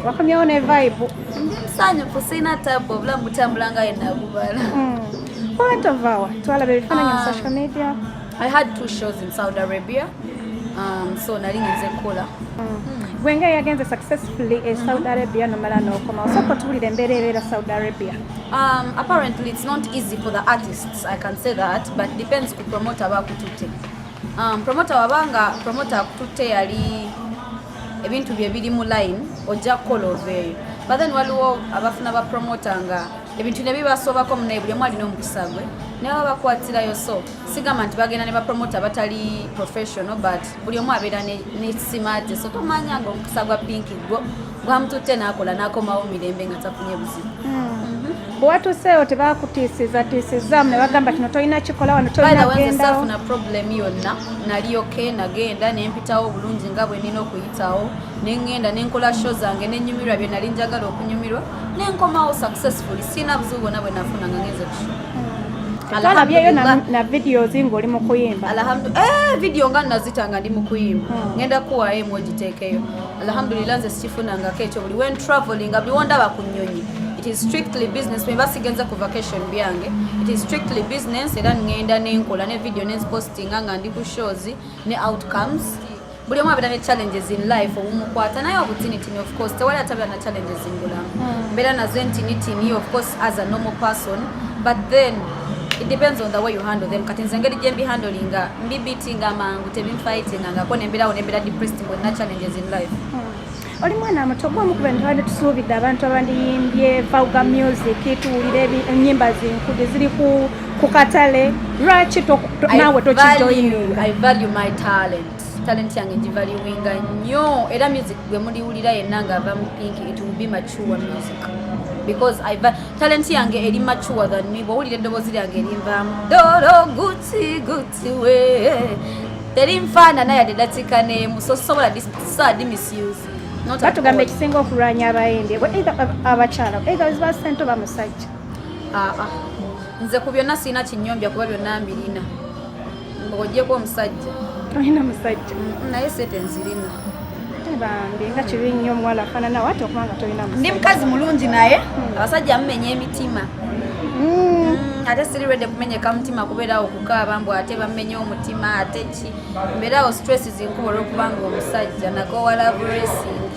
Wakomyewo ne vibe. Ndi musanyufu, sirina tabu, obulamu butambula nga yenabubala. Oba tovaawa, twalaba ebifaananyi mu social media. I had two shows in Saudi Arabia, so nali ngenze kukola. Gwe nga yagenze successfully e Saudi Arabia nomala n'okoma, osooka otuwulira embeera ebeera Saudi Arabia. Apparently it's not easy for the artists, I can say that, but depends ku promoter bakututte. Promoter wabanga promoter akututte yali ebintu bye biri mu line, ojja kukola oveeyo. But then waliwo abafuna ba promoter nga ebintu ne bibasobako munaye, buli omu alina omukisa gwe naye baba bakwatirayo. So sigamba nti bagenda ne bapromota batali professional, but buli omu abeera ne simate, so tomanya nga omukisa gwa Pinki gwo gwamututte n'akola n'akomawo mirembe nga tafunye buzibu. Bwe watuuseeyo tebakutiisiza tiisizaamu ne bagamba kino tolina kikola wano? By the Tolina way, nze gendawo? saafuna problem yonna, nali okay. Nagenda nempitawo bulungi nga bwe nina okuyitawo, neŋŋenda nenkola show zange, nenyumirwa bye nali njagala okunyumirwa, nenkomawo successfully. Sirina buzibu bwonna bwe nafuna nga ngenze ku show. Twalabyeyo Alhamdulillah. na videos ng'oli mu kuyimba. Video nga nazita nga ndi mu kuyimba, ngenda kuwaayo emu ogiteekeyo. Alhamdulillah, nze sikifunangako ekyo. Buli when traveling, buli wondaba ku nnyonyi, it is strictly business. Bwe basigenze ku vacation byange, it is strictly business, era ngenda nenkola ne video nenzipostinga nga ndi ku shows ne outcomes. Buli omu abeera ne challenges in life obumukwata naye obutinitini. Of course tewali atabeera na challenges in bulamu. Mbeera nazo entinitini, of course, as a normal person, but then it depends on the way you handle them. Kati nze engeri gye mbihandlinga, mbibitinga mangu, tebinfightingangako nembeerawo nembeera depressed bwenna challenges in life. Oli mwana muto, gwe omu ku bantu abadde tusuubidde abantu abandiyimbye vulgar music, tuwulira ennyimba zinkudi ziri ku katale. Lwaki naawe tokijoyininga? I value my talent. Talent yange ngivaluinga nnyo, era music gwe muliwulira yenna ng'ava mu Pinki, it will be mature music because talent yange eri mature than me. Bw'owulira eddoboozi lyange erinvaamu doro guti guti we, terinfaanana yadde dakiika n'emu, so sobola saadi misuse. Not at Batugamba all. ekisinga okulwanya abayimbi either abakyala, either ziba sente oba musajja. Ah, ah. Nze ku byonna sirina kinyombya kuba byonna mbirina ng'ogyeko omusajja. Olina musajja? Naye sente nzirina. Bambi, nga kibi nnyo omuwala afaanana wati okuba nga tolina Ndi musajja. mukazi mulungi, naye abasajja mumenya emitima. Ate siri ready kumenyeka mutima, kubeerawo kukaaba mbu ate bamenye omutima ate ki. Mbeerawo stress zinkuba olwokubanga omusajja nakowa love racing.